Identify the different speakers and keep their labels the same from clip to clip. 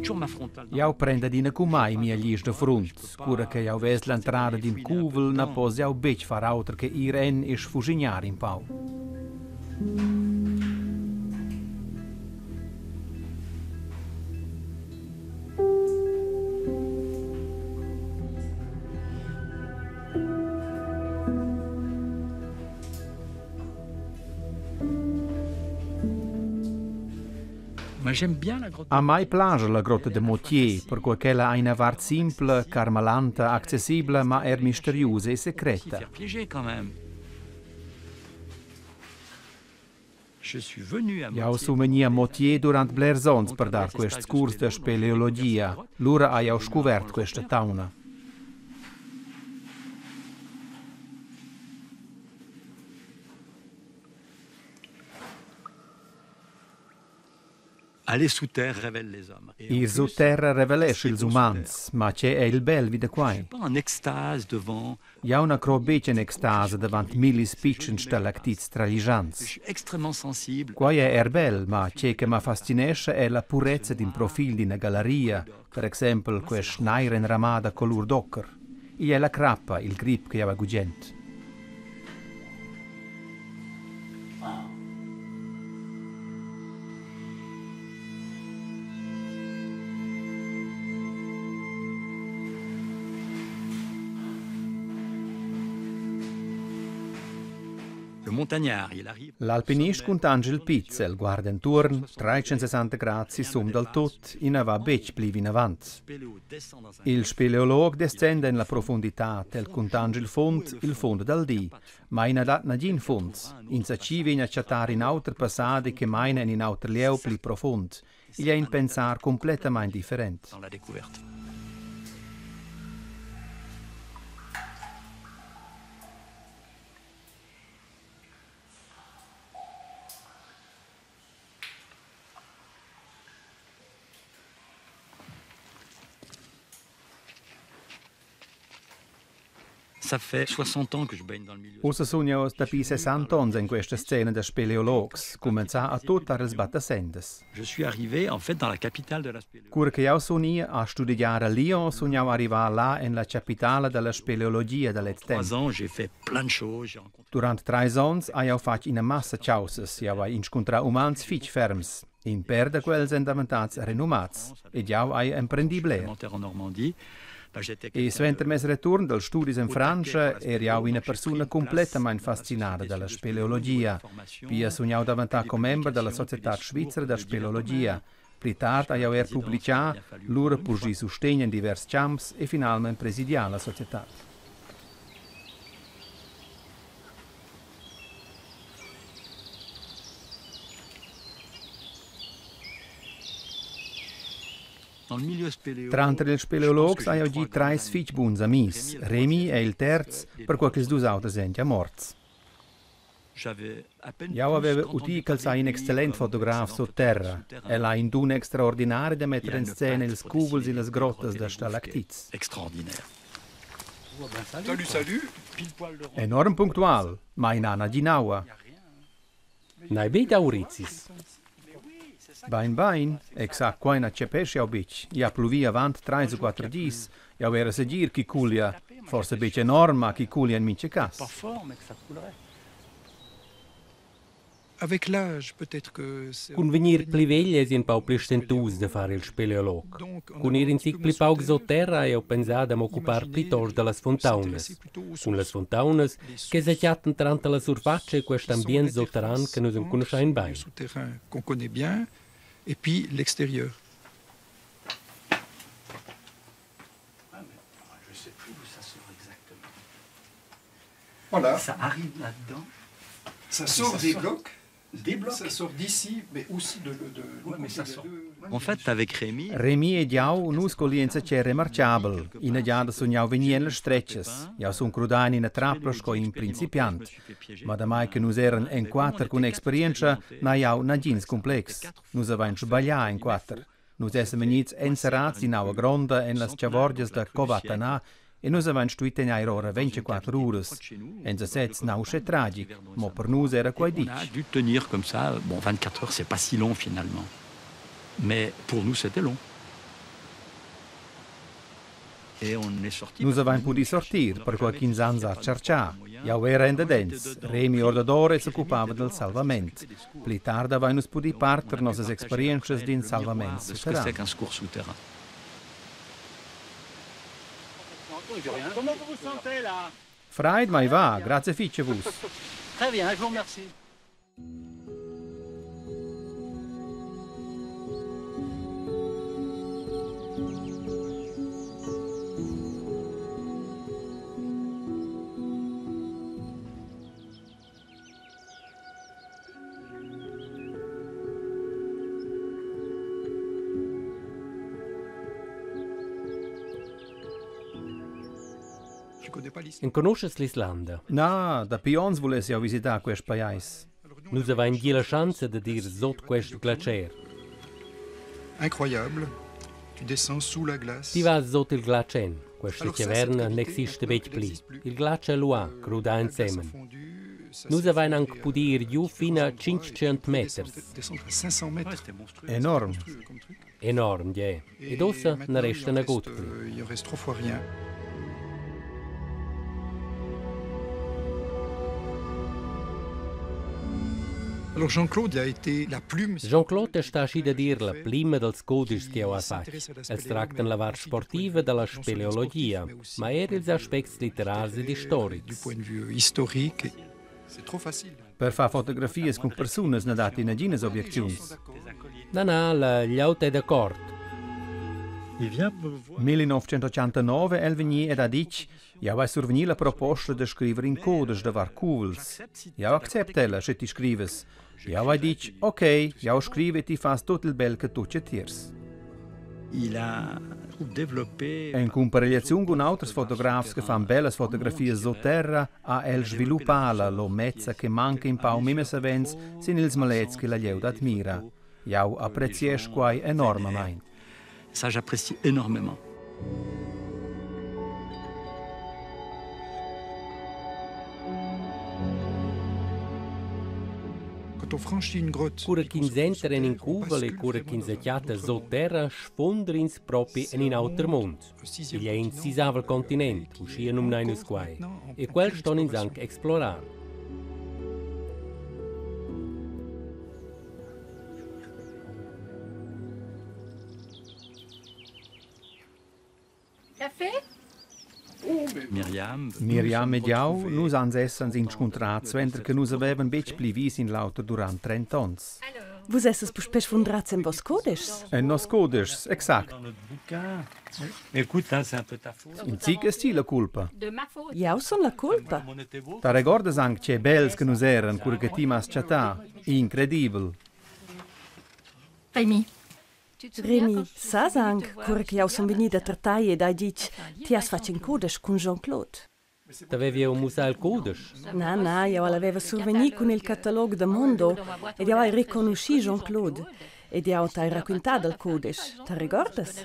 Speaker 1: Jau prend adina cun mai mia glisch da frunt. Cura che jau ves l'entrada d'in cuvel, na poss jau betg far auter che ir en e sfuschignar in pau. A mai plascha la grotta da Motier, perquai ch'ella ha ina vart simpla, carmalanta, accessibla, ma er misteriusa e secreta. Jau sun vegnì a Motier durant blers onns per dar quests curs da speleologia. Lura hai jau scuvert questa tauna. Ir sut terra revelescha ils umans, ma tge è il bel vi da quai? Jau na cro betg en extasa davant millis pitschens stalactits traglischants. Quai è er bel, ma tge che ma fascinescha è la purezza d'in profil d'ina gallaria, per exempel quest nair enramà da colur d'ocher. Igl è la crappa, il grip che jau hai gugent. L'alpinist cuntanscha il piz, el guarda enturn, 360 grads sisum dal tut, i na va betg pli vinavant. Il speleolog descenda en la profunditad, el cuntanscha il fund, il fund dal di. Ma i na dat nagin fund. Insatgi vegn a chattar in auter passadi che maina en in auter lieu pli profund. Igl è in pensar cumplettamain different. Ussa sun jau dapi 60 onns en questa scena da speleologs, cumenzà a tut tar ils battasendas. Cura che jau sun ì a studegiar a Lyon, sun jau arrivà là en la chapitala da la speleologia da lez temp. Durant trais onns hai jau fatg ina massa chaussas, jau hai inscuntrà umans fitg ferms. In pèr da quels èn daventats renumats ed jau hai emprendì bler. E suenter mes return dals studis en Frantscha er jau ina persuna cumplettamain fascinada da la speleologia. Pia sun jau daventà commember da la Societad svizra da speleologia. Pli tard hai jau er publitgà, lura purschì sustegn en divers champs e finalmain presidià la societad. Tranter ils speleologs hai jau gì trais fitg buns amis. Remi è il terz, perquai ch'ils dus auters èn gia morts. Jau aveva udì ch'el saja in excellent fotograf sut terra. El ha in dun extraordinari da metter en scena ils cuvels e las grottas da stalactits. Enorm punctual, ma i n'ha nagin'aua.
Speaker 2: N'hai be dau rizis.
Speaker 1: Bain bain, exact quai na chapesch jau betg. I ha pluvì avant trais u quatter dis. Jau era segir ch'i culia, forsa betg enorm, ma ch'i culia en mintga cas.
Speaker 2: Cun vegnir pli vegl eisi empau pli stentus da far il speleolog. Cun ir in zic pli pauc sut terra hai jeu pensà da m'occupar plitost dallas fontaunas. Cun las fontaunas che sechattan tranter la surfatscha e quest ambient sutterran che nus enconuschein bein.
Speaker 3: Et puis l'extérieur. Voilà.
Speaker 4: Ça arrive là-dedans.
Speaker 3: Ça sort des blocs.
Speaker 4: Des blocs.
Speaker 3: Ça sort d'ici, mais aussi de, de,
Speaker 4: ouais, mais ça sort. En fait, avec Rémi,
Speaker 1: Remi ed jau nus colli insatgè remarcabel. Ina giada sun jau vegnì en las stretgas. Jau sun crudà en ina trapla sco in principiant. Ma damai che nus eran en quatter cun experientscha, n'hai jau nagins complex. Nus avain sbaglià en quatter. Nus essan vegnids enserrads in'aua gronda en las chavorgias da Covatanà e nus avain stuì tegnair ora 24 uras. En sasez n'ha uschè tragic, mo per nus era quai
Speaker 4: On a
Speaker 1: ditg.
Speaker 4: dû tenir comme ça, bon, 24 heures, c'est pas si long finalement. Mais pour nous, c'était long.
Speaker 1: Nus avain pudì sortir, perquai ch'ins ans ha tschertgà. Jau era endadens. Remi ordadora e s'occupava dal salvament. Pli tard avain nus pudì parter nossas experientschas d'in salvament sutterran. Fraid mai va, grazie fitg a vus.
Speaker 4: Très bien, je vous remercie.
Speaker 2: Enconuschas l'Islanda?
Speaker 1: Na, dapi onns vuless jau visitar quest pajais.
Speaker 2: Nus avain gì la schanza dad ir sut quest glatscher.
Speaker 3: Incroyable. Tu descends sous la glace.
Speaker 2: Ti vas sut il glatsch en. Questa caverna n'exista betg pli. Il glatsch è luà, crudà ensemen. Nus avain anc pudì ir giu fin a 500 meters.
Speaker 1: Enorm.
Speaker 2: Enorm, gie. Ed ussa na resta nagut pli.
Speaker 3: Il reste trois fois rien. Alors Jean-Claude a été la plume.
Speaker 2: Jean-Claude è stà aschi da dir la plima dals cudischs ch'jeu hai fatg. Els tractan la vart sportiva dalla speleologia, ma er ils aspects litterars ed istorics.
Speaker 3: Du point de vue historique. C'est trop facile.
Speaker 1: Per far fotografias cun persunas na datti naginas objecziuns.
Speaker 2: Na, na, la glieud è d'accord.
Speaker 1: 1989 è el vegnì ed ha ditg, Jau hai survegnì la proposta da scriver in cudesch davart cuvels. Jau accept ella, sche ti scrivas. Jau hai ditg, ok, jau scriv e ti fas tut il bel che tuccia tiers.
Speaker 4: Il a développé
Speaker 1: En cumparegliaziun cun auters fotografs che fan bellas fotografias sut terra ha el sviluppà la lomezza che manca in pau memia savens sin ils maletgs che la glieud admira. Jau appreziesch quai enormamain.
Speaker 4: Ça, j'apprécie énormément.
Speaker 2: Cura ch'ins entra en in cuvel e cura ch'ins chatta sut terra, sfundr'ins propi en in auter mund. Igl è in sisavel continent, uschia numnain nus quai. E quel ston ins anc explorar.
Speaker 5: Café?
Speaker 4: Myriam,
Speaker 1: Miriam ed jau, nus ans essans inscuntrats suenter che nus avevan betg pli vis in l'auter durant 30 onns.
Speaker 6: Vus esses puspè sfundrats en vos codeschs?
Speaker 1: En nos codeschs, exact.
Speaker 4: Écoute, hein, c'est un peu ta faute.
Speaker 1: In zic es ti la culpa.
Speaker 5: De ma faute.
Speaker 6: Jau sun la culpa.
Speaker 1: Ta regordas anc tge bels che nus eran cura che ti m'has chattà? Incredibel.
Speaker 5: Rémi.
Speaker 6: Remi, sas anc, cura che jau sun vegnida tar tai ed hai ditg, ti has fatg in cudesch cun Jean-Claude.
Speaker 2: T'avevi eu mussà il cudesch?
Speaker 6: Na, na, jau al aveva survegnì cun il catalog da Mondo ed jau hai riconuschì Jean-Claude. Ed jau t'hai raquintà dal cudesch, ta regordas?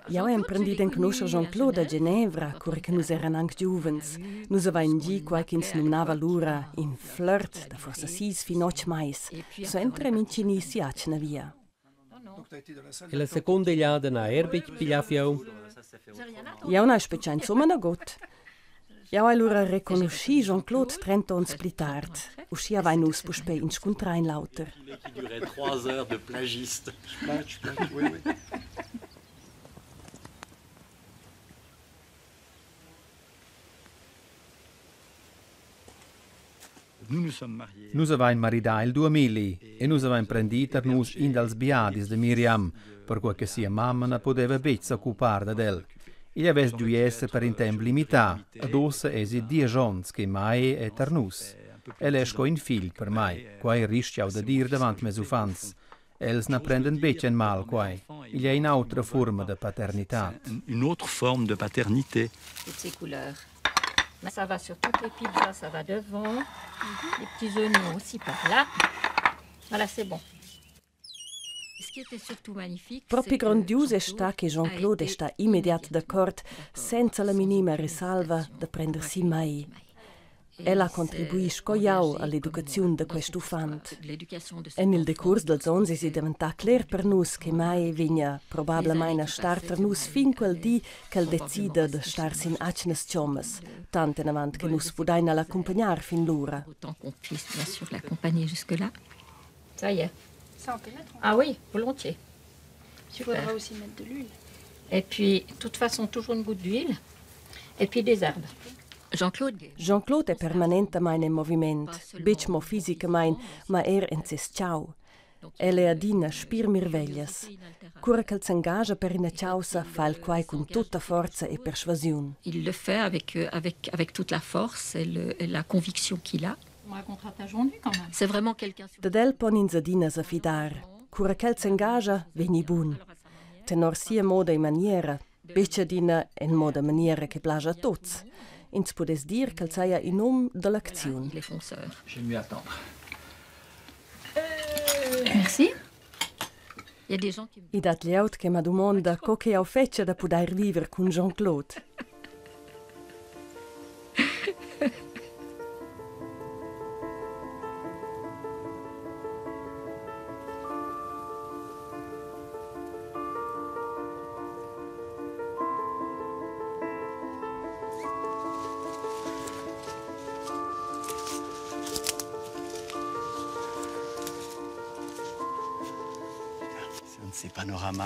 Speaker 6: Jau hai emprendì d'enconuscher Jean-Claude a Genevra, cura che nus eran anc giuvens. Nus avain gì quai ch'ins numnava lura in flirt da forsa sis fin otg mais. Suenter è mintgin ì si'atgna via.
Speaker 2: E la secunda egliada n'ha er betg piglià fieu.
Speaker 6: Jau n'hai spetgà insumma nagut. Jau hai lura reconuschì Jean-Claude 30 onns pli tard. Uschia avain nus puspè inscuntrà in l'auter.
Speaker 4: Qui durait 3 heures de plagiste.
Speaker 1: Nus avain maridà il 2000 e nus avain prendì tar nus in dals biadis da Miriam, perquai che sia mamma na pudeva betg s'occupar dad el. Igl avess duì esser per in temp limità, ed ussa èsi diesch onns che Mai è tar nus. El è sco in figl per mai, quai ristg jau da dir davant mes uffants. Els na prendan betg en mal quai. Igl è in'autra furma da paternitad.
Speaker 4: Une autre forme de paternité.
Speaker 5: Toutes ces couleurs. Ça va sur toutes les pizzas, ça va devant. Les petits oignons aussi par là. Voilà, c'est bon.
Speaker 6: Propi grondius è stà che Jean-Claude è stà immediat d'accord, senza la minima resalva, da prender si mai. El ha contribuì sco jau all'educaziun da quest uffant. En il decurs dals onns èsi daventà cler per nus che Mai vegnia probablamain a star tar nus fin quel di ch'el decida da star sin atgnas chommas, tant enavant che nus pudain al accumpagnar fin lura.
Speaker 5: Ça y est. Ça, on peut mettre. Ah oui, volontiers. Il faudra aussi mettre de l'huile. Et puis, de toute façon, toujours une goutte d'huile. Et puis des herbes.
Speaker 6: Jean-Claude è permanentamain en moviment, betg mo fisicamain, ma er en ses chau. El è adina spir mirveglias. Cura ch'el s'engascha per ina chaussa, fa el quai cun tutta forza e persvasiun.
Speaker 5: Il le fait avec, avec, avec toute la force et, le, et la conviction qu'il a. C'est vraiment quelqu'un
Speaker 6: Dad el pon ins adina sa fidar. Cura ch'el s'engascha, vegni bun. Tenor sia moda e maniera, betg adina en moda maniera che plascha a tuts. Ins pudess dir ch'el saja in um dall'acziun.
Speaker 4: J'aime mieux attendre.
Speaker 5: Merci.
Speaker 6: I dat glieud che ma dumonda co che jau fetschia da pudair viver cun Jean-Claude.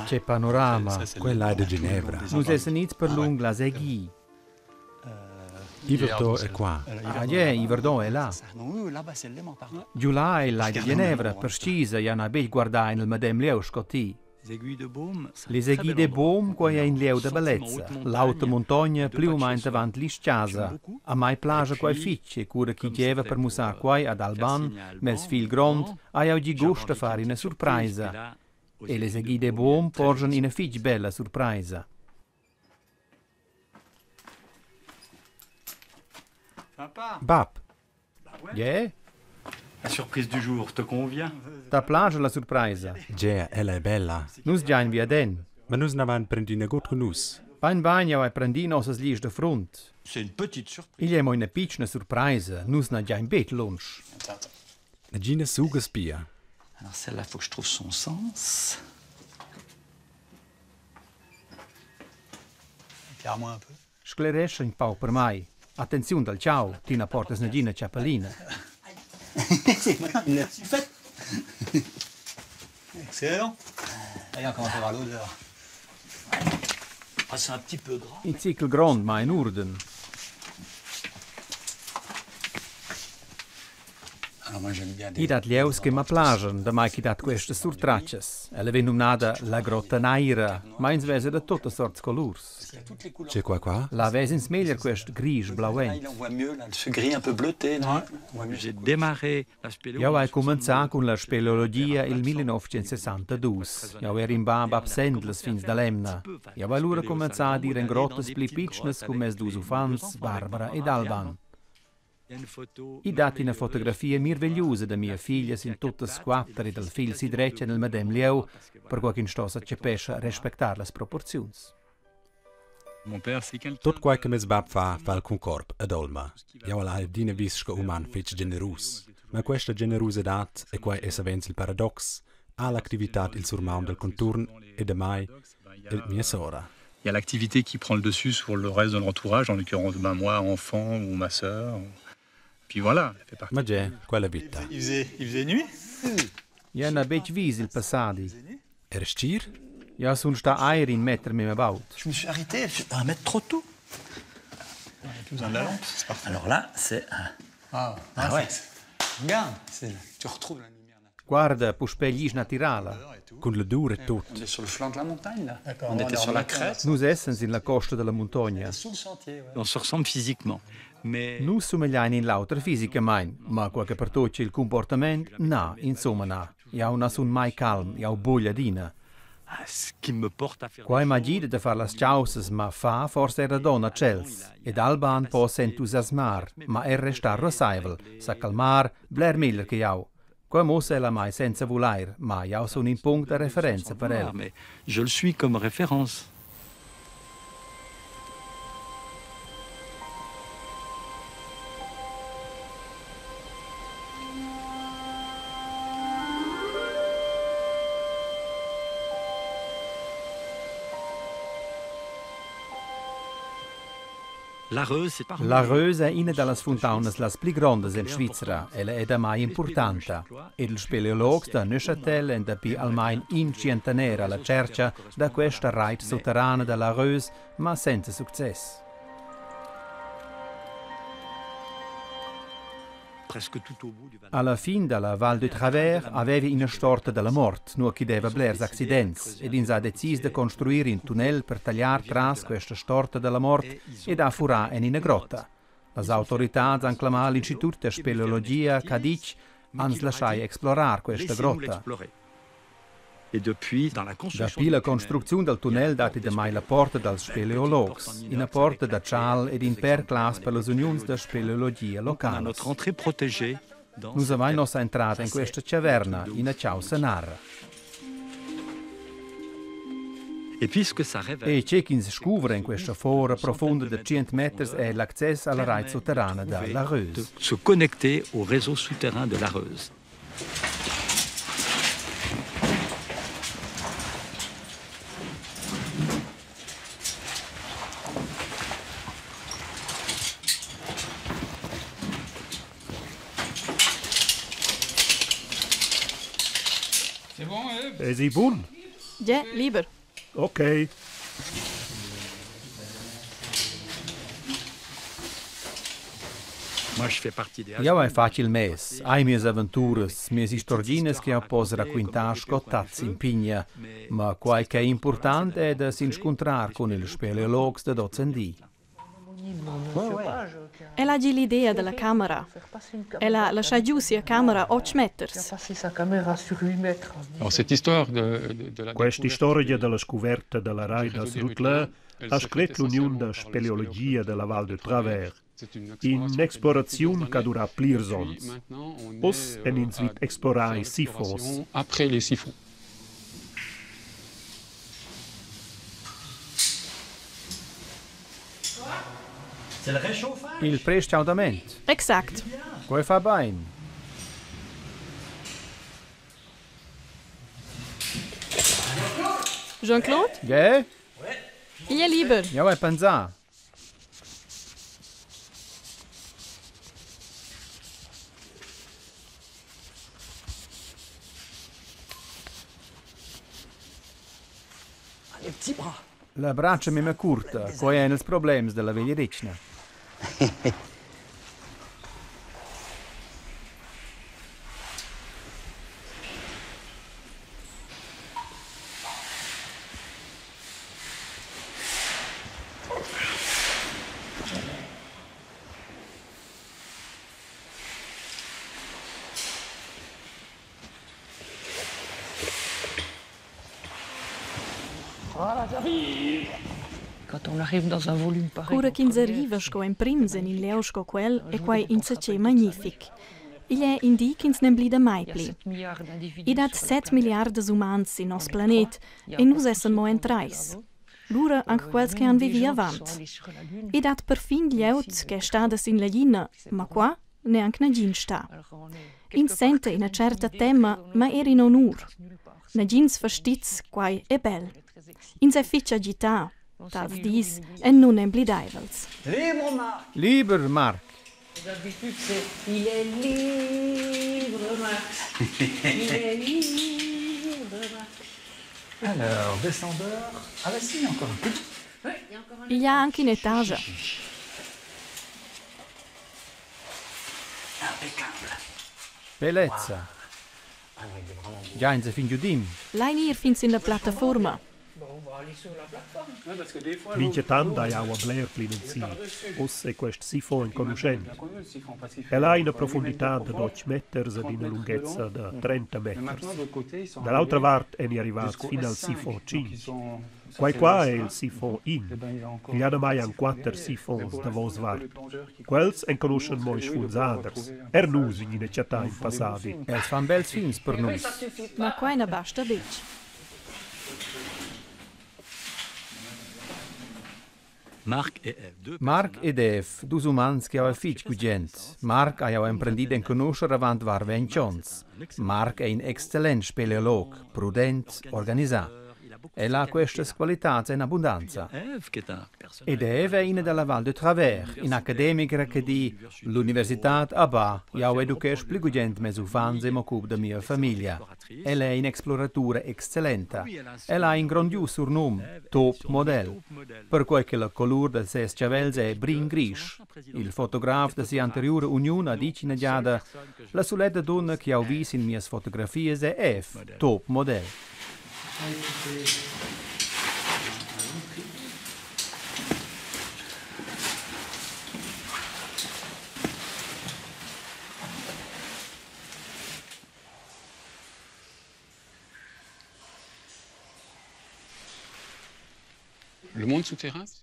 Speaker 1: Che panorama!
Speaker 7: Quella è da Ginevra.
Speaker 1: Nus essan ids per lung la Segui.
Speaker 7: Yvetot è qua.
Speaker 1: Ah, yeah, Yverdon è là. Giu là è il lai da Genevra, perstgisa, jau n'hai betg guardà en il medem lieu sco ti. Les Aiguilles de Baume, quai è in lieu da bellezza. L'auta muntogna pli u main davant l'isch-chasa. A mai plascha quai fitg e cura ch'i gieva per mussar quai ad Alban, mes figl grond, hai jau gì gust da far ina surpraisa. E les Aiguilles de Baume porschan ina fitg bella surpraisa.
Speaker 7: Bab.
Speaker 1: Yeah?
Speaker 4: La surprise du jour te convient?
Speaker 1: Ta plascha la surpraisa?
Speaker 7: Gea, ella è bella.
Speaker 1: Nus giain viaden.
Speaker 7: Ma nus n'avain prendì nagut cun nus.
Speaker 1: Bain bain, jau hai prendì nossas glisch da frunt.
Speaker 4: C'est une petite surprise.
Speaker 1: Igl è mo ina pitschna surpraisa, nus na giain betg lunsch.
Speaker 7: Naginas sugas pia.
Speaker 4: Alors celle-là, faut que je trouve son sens.
Speaker 3: Éclaire-moi un peu.
Speaker 1: Sclerescha in pau per mai. Attenziun dal chau, ti na portas nagina chapellina.
Speaker 3: Il l'a su faite. Excellent. Regarde comment ça va l'odeur.
Speaker 4: Ah, c'est un petit peu gras.
Speaker 1: In zichel grond, ma in urden. I dat lieus che ma plaschan, damai ch'i dat questas surtratgas. Ella vegn numnada la grotta naira, ma ins vesa da tuttas sorts colurs.
Speaker 7: C'è qua qua?
Speaker 1: Là ves'ins meglier quest grisch blauent. Jau hai cumenzà cun la speleologia il 1962. Jau era in bab absent las fins da l'emna. Jau hai lura cumenzà ad ir en grottas pli pitschnas cun mes dus uffants, Barbara ed Alban. I dat ina fotografia mirvegliusa da mia figlia sin tuttas quatter e dal figl sidretg en il medem lieu, perquai ch'ins sto sa chapescha respectar las proporziuns.
Speaker 7: Tut quai che mes bab fa, fa el cun corp ed olma. Jau al hai adina vis sco uman fetg generus. Ma questa generusadad, e quai è savens il paradox, ha l'activitad il surmaun dal conturn e damai e mia sora.
Speaker 3: Il y a l'activité qui prend le dessus sur le reste de l'entourage, en l'occurrence ben, moi, enfant ou ma sœur. Puis voilà, ça fait partie.
Speaker 7: Ma tge, quella vita.
Speaker 3: Il faisait, il faisait nuit?
Speaker 1: Jau n'ha betg vis il passadi.
Speaker 7: Era stgir?
Speaker 1: Jau sun stà air in meter memia baud.
Speaker 4: Je me suis arrêté un mètre trop tôt.
Speaker 3: On a plus besoin de la lampe, c'est parfait.
Speaker 4: Alors là, c'est...
Speaker 3: Ah,
Speaker 4: ah ouais.
Speaker 3: Regarde, tu retrouves la lumière.
Speaker 1: Guarda puspei glisch natirala.
Speaker 7: Cun l'odur e tut.
Speaker 4: On est sur le flanc de la montagne là. On était sur la crête.
Speaker 1: Nus essan sin la costa dalla muntogna.
Speaker 4: On se ressemble physiquement. Mais
Speaker 1: Nus sumegliain in l'auter fisicamain, ma quai che pertocca il cumportament, na, insomma na. Jau na sun mai calm, jau bugl adina.
Speaker 4: ce qui me porte à faire
Speaker 1: Quai m'ha gida da far las chaussas, ma fa forsa era donn a tschels. Ed Alban po s'entusiasmar, ma er restar russaivel, sa calmar, bler meglier che jau. Quai mussa ella mai senza vulair, ma jau sun in punct da referenza per el.
Speaker 4: Mais je le suis comme référence.
Speaker 1: La Reuss è ina da las fontaunas las pli grondas en Svizra. Ella è damai importanta. Ed ils speleologs da Neuchâtel èn dapi almain in tschientaner alla tschercha da questa rait sutterrana da la Reuss, ma senza success. Alla fin da la Val de Travers avevi ina storta da la mort, nua ch'i deva blers accidents, ed ins ha decis da construir in tunnel per tagliar tras questa storta da la mort ed ha furà en ina grotta. Las autoritads han clamà l'Institut da speleologia ch'ha ditg ans laschai explorar questa grotta. Dapi la construcziun dal tunnel datti damai la porta dals speleologs, ina porta da chal ed in pèr clavs per las uniuns da speleologia localas. Nus avain nossa entrada en questa chaverna, ina chaussa narra. E tge ch'ins scuvra en questa fora profunda da 100 meters è l'access alla rait sutterrana da La Reuse.
Speaker 4: Se connecter au réseau souterrain de La Reuse.
Speaker 8: Èsi bun?
Speaker 6: Tge, liber.
Speaker 8: Ok.
Speaker 1: Jau hai fatg il mes, hai mias aventuras, mias istorginas che jau poss raquintar sco tats in pigna. Ma quai ch'è impurtant è da s'inscuntrar cun ils speleologs dad ozendi.
Speaker 6: El ha gì l'idea da la camera. El ha laschà giu sia camera otg meters.
Speaker 8: Quest'istorgia da la scuverta da la rait da Srutler ha scret l'Uniun da speleologia da la Val de Travers. In'exploraziun ch'ha durà plirs onns. Oz èn ins vid explorar ils sifons.
Speaker 3: Après les siphons.
Speaker 1: Il prestgaudament.
Speaker 6: Exact.
Speaker 1: Quai fa bain.
Speaker 6: Jean-Claude?
Speaker 1: Tge?
Speaker 6: Igl è liber.
Speaker 1: Jau hai pensà. La bratscha memia curta, quai èn ils problems da la vegliadetgna.
Speaker 6: Cura ch'ins arriva sco emprims en in lieu sco quel, è quai insatge magnific. Igl è in di ch'ins n'emblida mai pli. I dat set milliardas umans sin noss planet e nus essan mo en trais. Lura anc quels che han vivì avant. I dat perfin glieud ch'è stada sin la glina, ma qua n'è anc nagin stà. Ins senta ina certa tema, ma er in'onur. Nagins fastizs, quai è bel. Ins è fitg agità. Tals dis èn nunemblidaivels.
Speaker 1: Liber, Marc!
Speaker 9: D'habitude, c'est il est libre, Max. Il est libre, Max.
Speaker 4: Alors, descendeur. Ah bah si, encore un peu.
Speaker 6: Igl ha anc in'etascha.
Speaker 4: Impeccable.
Speaker 1: Bellezza. Giainsa fin giudim.
Speaker 6: Lain ir fin sin la plattafuorma.
Speaker 8: Mintgatant dai aua bler plinensi. Uss è quest sifon enconuschent. El ha ina profunditad dad otg meters ed ina lunghezza da 30 meters. Da l'autra vart èni arrivads fin al sifon 5. Quai qua è il sifon in. Igl ha damai anc quatter sifons davosvart. Quels enconuschan mo ils sfunsaders. Er nus vegnin a chattar in passadi.
Speaker 1: Els fan bels films per nus.
Speaker 6: Ma quai na basta betg.
Speaker 1: Marc ed Ev, dus umans che jau fitg gugent. Marc hai jau emprendì d'enconuscher avant var 20 onns. Marc è in excellent speleolog, prudent, organisà. Ella ha questas qualitads en abundanza. Ed Eve è ina dalla Val de Travers, in academica che di l'universitad a jau educhesch pli gugent mes uffants e m'occup da mia famiglia. Ella è in'exploratura excellenta. Ella ha in grondius surnum, top model, perquai che la colur da ses chavels è brin grisch. Il fotograf da sia anteriura uniun ha ditg ina giada: La suletta dunna che jau vis in mias fotografias è Eve, top model.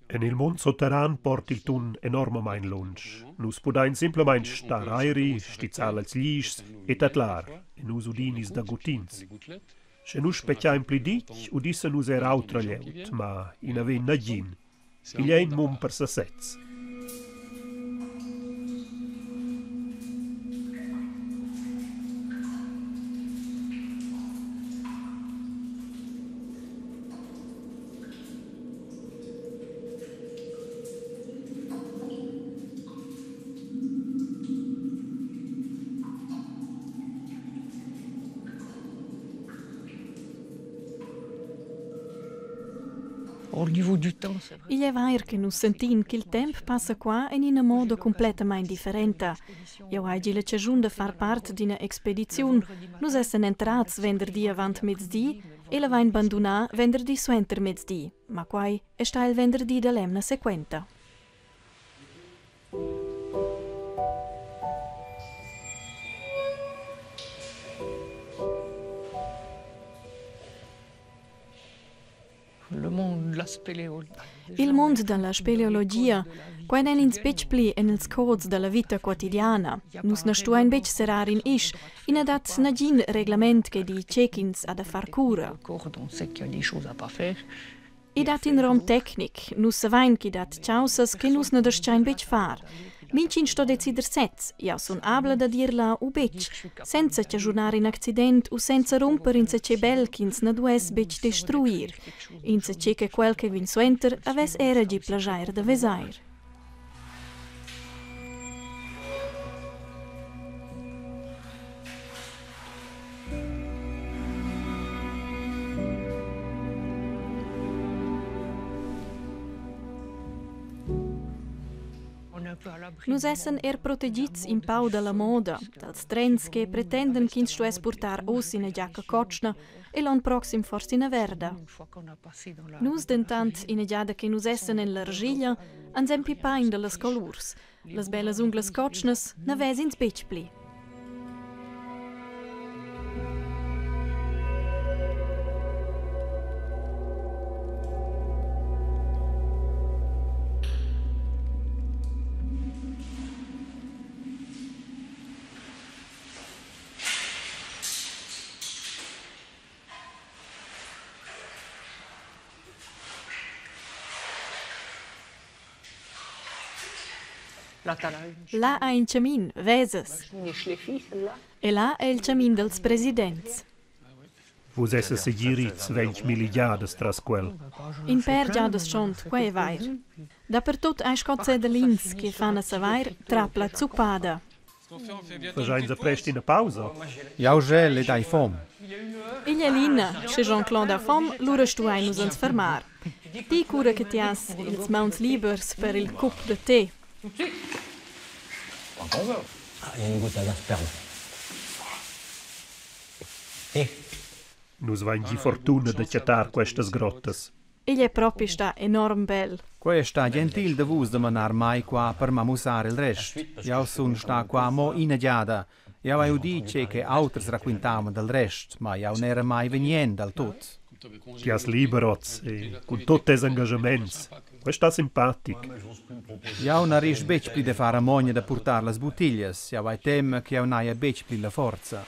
Speaker 8: En il mund sutterran porta il tun enormamain lunsch. Nus pudain simplamain star airi, stizzar las glischs e tadlar, e nus udin ils dagutins. Sche nus spetgain pli ditg, udissan nus er autra glieud, ma i na vegn nagin. Igl è in mund per sasez.
Speaker 10: Igl è vair che nus sentin ch'il temp passa qua en ina moda cumplettamain differenta. Jau hai gì la chaschun da far part d'ina expediziun. Nus essan entrads venderdi avant mezdi e l'avain bandunà venderdi suentermezdi. Ma quai è stà il venderdi da l'emna sequenta. Il mund da la speleologia, quai n'èn ins betg pli en ils codes da la vita quotidiana. Nus na stuain betg serrar in isch, i na dat nagin reglament che di tge ch'ins ha da far cura. I dat in rom tecnic. Nus savain ch'i dat chaussas che nus na dastgain betg far. Mintgin sto decider sez, jau sun abla da dir là u betg, senza chaschunar in accident u senza rumper insatge bel ch'ins na duess betg destruir. Insatge che quel che vegn suenter avess era gì plaschair da vesair. Nus essan er protegids in pau da la moda, dals trends che pretenden ch'ins stuess purtar oz ina giacca cotschna e l'onn proxim forsa ina verda. Nus dentant, ina giada che nus essan en l'argiglia, ans empipain da las colurs. Las bellas unglas cotschnas na ves'ins betg pli. Là ha in chamin, vesas. E là è il chamin dals presidents.
Speaker 8: Vus essas segir ids 20.000 giadas tras quel.
Speaker 10: In pèr giadas schont, quai è vair. Dapertut hai sco cedellins che fan a savair trapla zuppada.
Speaker 8: Faschainsa prest ina pausa?
Speaker 1: Jau gel ed hai fom.
Speaker 10: Igl è l'ina, sche Jean-Claude ha fom, lura stuain nus ans fermar. Ti cura che ti has ils mauns libers per il cup da té.
Speaker 11: Ah, il y a une goutte à sperme. Eh.
Speaker 8: Nus vain gì fortuna da chattar questas grottas.
Speaker 10: Igl è propi stà enorm bel.
Speaker 1: Quai è stà gentil da vus da manar mai qua per ma mussar il rest. Jau sun stà qua mo ina giada. Jau hai udì tge che auters raquintavan dal rest, ma jau n'era mai vegnì dal tut.
Speaker 8: Ti has liber oz e cun tut tes engaschaments. Quai sta simpatic.
Speaker 1: Jau na risch betg pli da far amogna da purtar las buttiglias. Jau hai tema che jau n'haja betg pli la forza.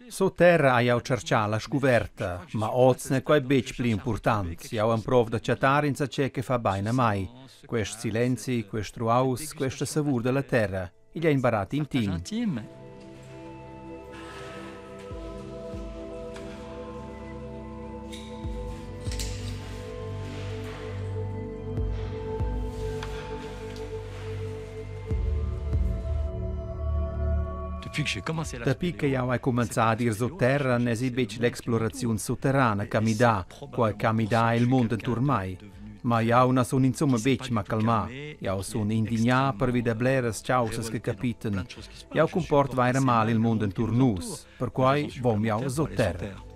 Speaker 1: Sut terra hai jau tschertgà la scuverta, ma oz n'è quai betg pli impurtant. Jau emprov da chattar insatge che fa bain a mai. Quest silenzi, quest ruaus, questa savur da la terra. Igl è in barat intim. Dapi che jau hai cumenzà ad ir sutterra n'èsi betg l'exploraziun sutterrana ch'ha midà quai ch'ha midà il mund enturn mai. Ma jau na sun insumma betg ma calmà. Jau sun indignà pervi da bleras chaussas che capitan. Jau cumport vaira mal il mund enturn nus. Perquai vom jau sutterra.